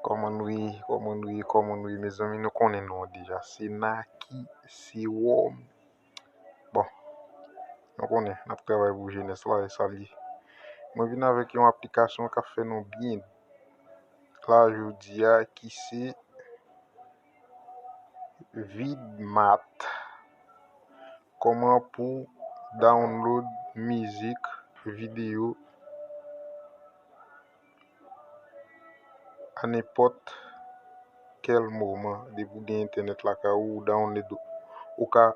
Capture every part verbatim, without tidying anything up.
Kòman nou ye? Kòman nou ye? Kòman nou ye? Mezanmi, nou konnen non an deja. Se Naki, se Wòm. Bon, nou konnen, n ap travay pou jenès la, e sa l ye. Mwen vin avèk yon aplikasyon k ap fè nou byen la jodi a, ki se Vidmat. Kòman pou download mizik, videyo a nenpòt kèl moman. Depi w gen entènèt lakay ou, ou download, ou ka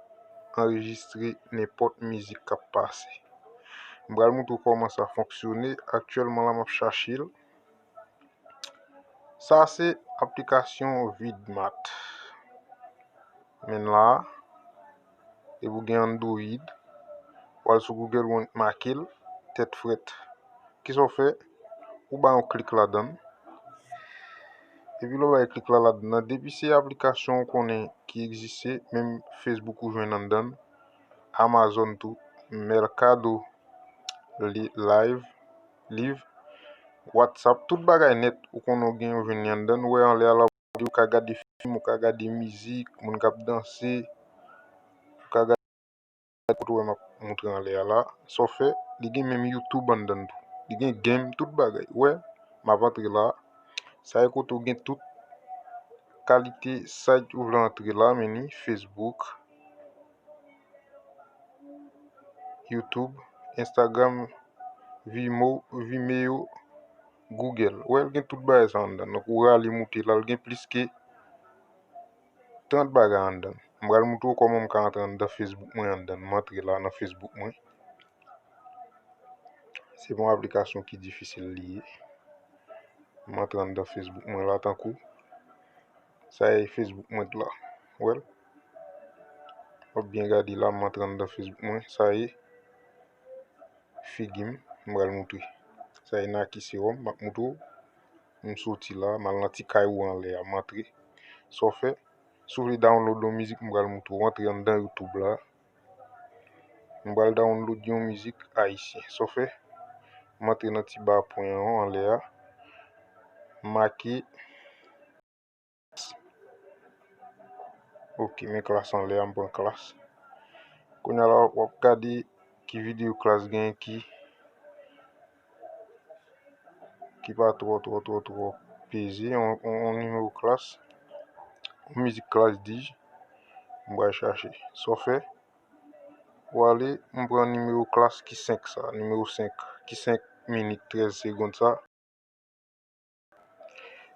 anrejistre nenpòt mizik k ap pase. M pral montre w kòman sa fonksyone. Aktyèlman la, m ap chache l. Sa se aplikasyon Vidmat. Men la, depi w gen Android, w al sou Google, w make l, tèt frèt. Kisa w fè? Ou ba yon klik ladan l. Epi lè w bay klik la ladan l, depi se aplikasyon ou konnen ki egziste, menm Facebook ou jwenn anndan l, Amazon tou, Mercado Li-, Live, Live, WhatsApp, tout bagay nèt ou konnen w gen, ou jwenn li anndan l. Ou wè anlè a la, ou ka gade fim, ou ka gade mizik, moun k ap danse, ou ka gade kote w wè m ap montre anlè a la. Sa w fè, li gen menm YouTube anndan l tou. Li gen game, tout bagay. Ou wè, m ap antre la. Sa e kote w gen tout kalite site ou vle antre la, men ni Facebook, YouTube, Instagram, Vimo, Vimeo, Google. Ou wè, l gen tout bagay sa anndan. Donk, ou rale moute la, l gen plis ke trant bagay anndan. M pral montre w kòman m ka antre anndan Facebook mwen anndan. M antre la nan Facebook mwen. Se pa yon aplikasyon ki difisil li ye. M antre anndan Facebook mwen la tankou. Sa e Facebook mwen la. Ou wè l? W ap byen gade la, m antre anndan Facebook mwen. Sa e figi m, m pral montre. Sa e Naki Serum, m ap montre w. M soti la, m al nan ti kay ou anlè a, m antre. Sa w fè? Si w vle download yon mizik, m pral montre w. Antre anndan YouTube la. M pral download yon mizik ayisyen. Sa w fè? M antre nan ti ba pwen an anlè a. M make. Ok, men Klass anlè a, m pran Klass. Kounye a la, w ap gade ki videyo Klass gen ki, ki pa twò, twò, twò, twò peze. On, on, on nimewo Klass. On mizik Klass, di, m pral chache. Sa w fè? Ou ale, m pran nimewo Klass ki senk sa, nimewo senk, ki senk minit, trèz segonn sa.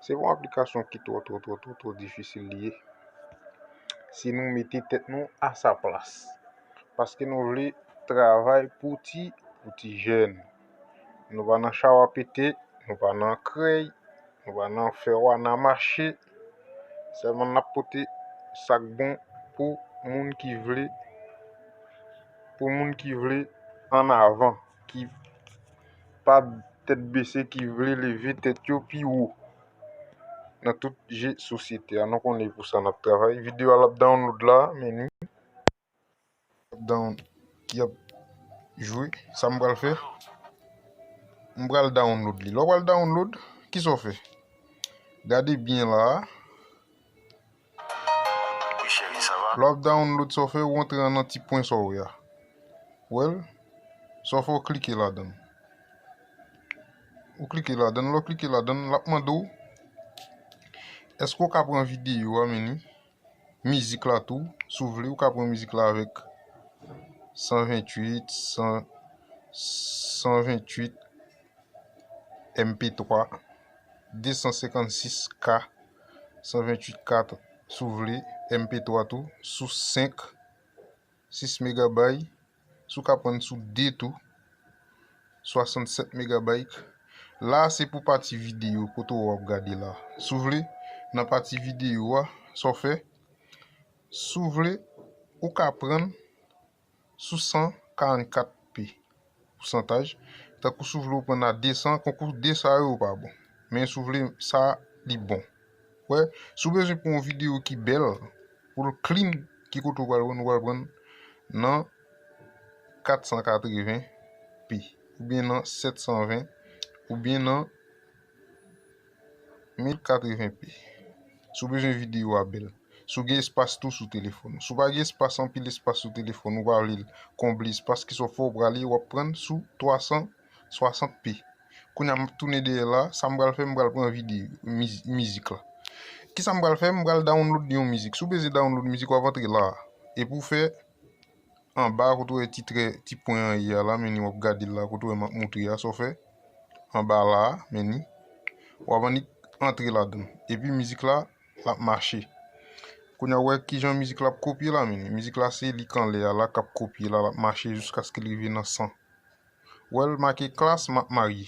Se pa yon aplikasyon ki twò, twò, twò, twò, twò difisil li ye. Si nou mete tèt nou a sa plas. Paske nou vle travay pou ti, pou ti jèn. Nou pa nan chawa pete, nou pa nan krèy, nou pa nan fè wana mache. Sèlman n ap pote sa k bon pou moun ki vle, pou moun ki vle ann avan, ki pa tèt bese, ki vle leve tèt yo pi wo nan tout je sosyete a. Nou konnen pou sa n ap travay. Videyo a l ap download la, men ni ap down-, ki ap jwe. Sa m pral fè? M pral download li. Lè w pral download, kisa w fè? Gade byen la a. Lè w ap download sa w fè, ou antre nan ti pwen sa w wè a. Ou wè l? Sa w fè, w klike ladan l. Ou klike ladan l, lè w klike ladan l, l ap mande w, èske w ka pran videyo a, men ni mizik la tou, si w vle, ou ka pran mizik la avèk san venntuit, san, san venntuit M P twa, de san senkannsis K, san venntuit K, si w vle, M P twa tou, sou senk, sis megabay, si w ka pran sou de tou, swasannsèt megabayt. La, se pou pati videyo, kote w ap gade la. Si w vle, nan pati videyo a, sa w fè, si w vle, ou ka pran sou san karannkat P pousantaj. Tankou si w vle w pran a de san, konkou de sa yo pa bon. Men si w vle sa, li bon. Wè, si w bezwen pou yon videyo ki bèl, pou l clean, ki kote w pral pran, ou pral pran nan kat san katreven P, oubyen nan sèt san ven, oubyen nan mil katreven p. Si w bezwen videyo a bèl. Si w gen espas tou sou telefòn ou. Si w pa gen espas, anpil espas sou telefòn ou, pa vle l konble espas, ki sa w fè, w prale, w ap pran l sou twa san swasant p. Kounye a m ap tounen dèyè la, sa m pral fè, m pral pran videyo, miz-, mizik la. Kisa m pral fè? M pral download yon mizik. Si w bezwen download mizik, w ap antre la a. Epi w fè anba kote w wè ti trè, ti pwen an ye a la, men ni w ap gade l la, kote w wè m ap moutre a, sa w fè anba la a, men ni w ap annik antre ladan l. Epi mizik la, l ap mache. Kounye a w wè kijan mizik la ap kopye la, men ni mizik la se li k anlè a la k ap kopye la, l ap mache jiskaske l rive nan san. Wè l make klas, m ap marye.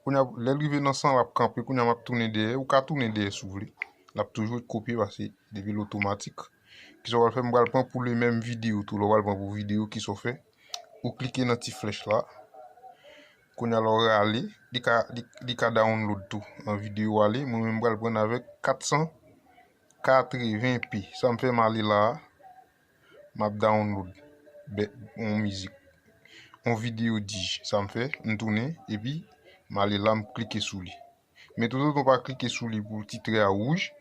Kounye a, lè l rive nan san, l ap kanpe. Kounye a, m ap tounen dèyè. Ou ka tounen dèyè si w vle. L ap toujou ret kopye paske depi l otomatik. Kisa w pral fè? M pral pran pou le menm videyo tou. Lè w pral pran pou videyo, kisa w fè? Ou klike nan ti flèch la. Kounye a, lè w rale, li ka, li, li ka download tou. An videyo ale, mwen menm, m pral pran avèk kat san katreven p. Sa m fè, m ale la a. M ap download bè, yon mizik, yon videyo dij. Sa m fè, m tounen, epi m ale la, m klike sou li. Men toutotan w pa klike sou li pou titre a wouj,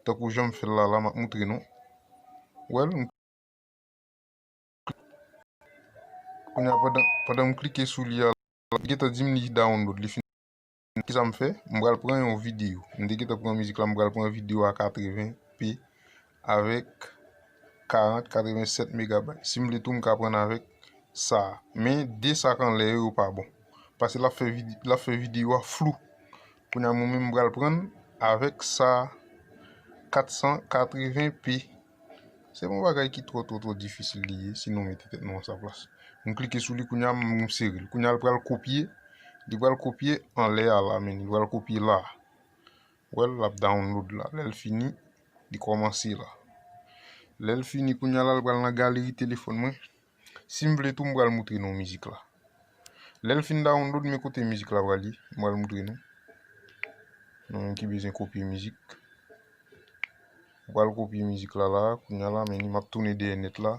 tankou jan m fè l la, la, m ap moutre nou. Wè l, m, kounye a, pandan, pandan m klike sou li a, la, li gentan di m li download, li fin. Kisa m fè? M pral pran yon videyo. M te gentan pran mizik la, m pral pran videyo a katreven p avèk karant, katreven sèt megabayt. Si m vle tou, m ka pran avèk sa a. Men de sa k anlè yo, yo pa bon. Paske l ap fè vide-, l ap fè videyo a flou. Kounye a, mwen menm, m pral pran avèk sa a, kat san katreven p. Se pa yon bagay ki twò, twò, twò difisil li ye, si nou mete tèt nou ansanm plas. M klike sou li, kounye a, m, m sere l. Kounye a, l pral kopye, li pral kopye anlè a la, men li pral kopye la. Wè l, l ap download la. Lè l fini, li kòmanse la. Lè l fini, kounye a la, l pral nan galeri telefòn mwen. Si m vle tou, m pral moutre nou mizik la. Lè l fin download, men kote mizik la pral ye, m pral moutre nou. Nou menm ki bezwen kopye mizik. M pral kopye mizik la la, kounye a la, men ni m ap tounen dèyè nèt la.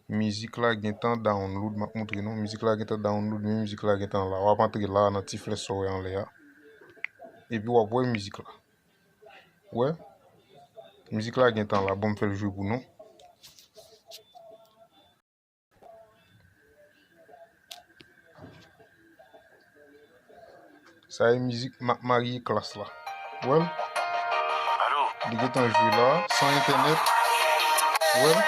Mizik la gentan download, m ap moutre nou. Mizik la gentan download, men mizik la gentan la. W ap antre la nan ti flèch sa w wè anlè a. Epi w ap wè mizik la. Wè? Mizik la gentan la, bon, m fè l jwe pou nou. Sa e mizik M ap marye klas la. Wè l? Li gentan jwe la, san entènèt. Wè l?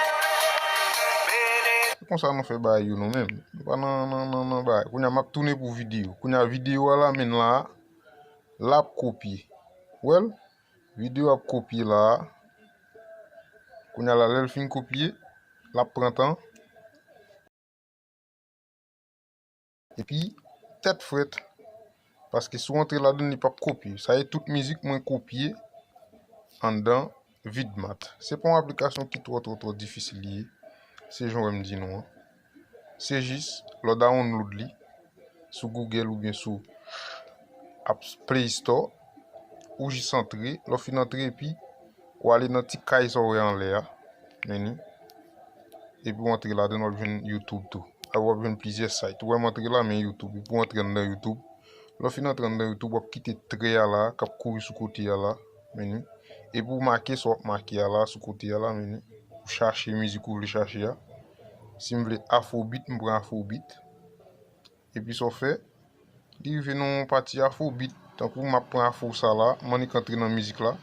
Se konsa nou fè bagay yo nou menm. Nou pa nan, nan, nan, nan bagay. Kounye a m ap tounen pou videyo. Kounye a videyo a la, men la, l ap kopye. Wè l? Videyo ap kopye la. Kounye a la, lè l fin kopye, l ap pran tan. Epi, tèt frèt. Paske si w antre ladan l, li p ap kopye. Sa e tout mizik mwen kopye anndan Vidmat. Se pa yon aplikasyon ki twò, twò, twò difisil li ye. Se jan w wè m di nou an. Se jis, lè w download li sou Google oubyen sou App Play Store, ou jis antre, lè w fin antre, epi w ale nan ti kay sa w wè anlè a, men ni, epi w antre ladan l, w ap jwenn YouTube tou. A, w ap jwenn plizyè site. Ou wè m antre la, men YouTube. Epi w antre anndan YouTube. Lè w fin antre anndan YouTube, w ap kite trè a la, k ap kouri sou kote a la, men ni. Epi w make sa w ap make a la, sou kote a la, men ni. Ou chache mizik ou vle chache a. Si m vle Afrobeat, m pran Afrobeat. Epi sa w fè, li rive nan yon pati afrobeat. Tankou m ap pran afro sa la, m annik antre nan mizik la.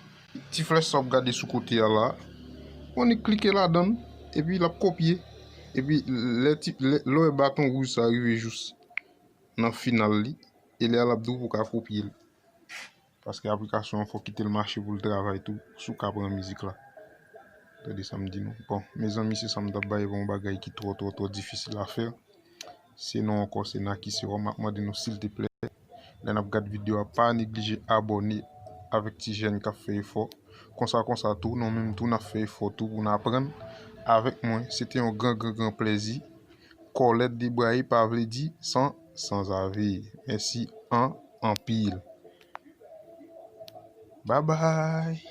Ti flèch sa w ap gade sou kote a la, ou annik klike ladan l, epi l ap kopye. Epi lè ti, lè, lè w wè baton wouj sa rive jous nan final li, e lè a l ap di w pou w ka kopye l. Paske aplikasyon an fò w kite l mache pou l travay tou, si w ka pran mizik la. Tande sa m di nou. Bon, mezanmi, se sa m t ap bay, e pa yon bagay ki twò, twò, twò difisil a fè. Se nou ankò, se Naki Serum. M ap mande nou, silteplè, lè n ap gad videyo a, pa neglije abòne avèk ti jèn k ap fè efò. Konsa, konsa tou, nou menm tou, n ap fè efò tou pou n aprann avèk mwen. Se te yon gran, gran, gran plèzi. Kòlèt debraye pa vle di san, sanzave. Mèsi an, anpil. Babay.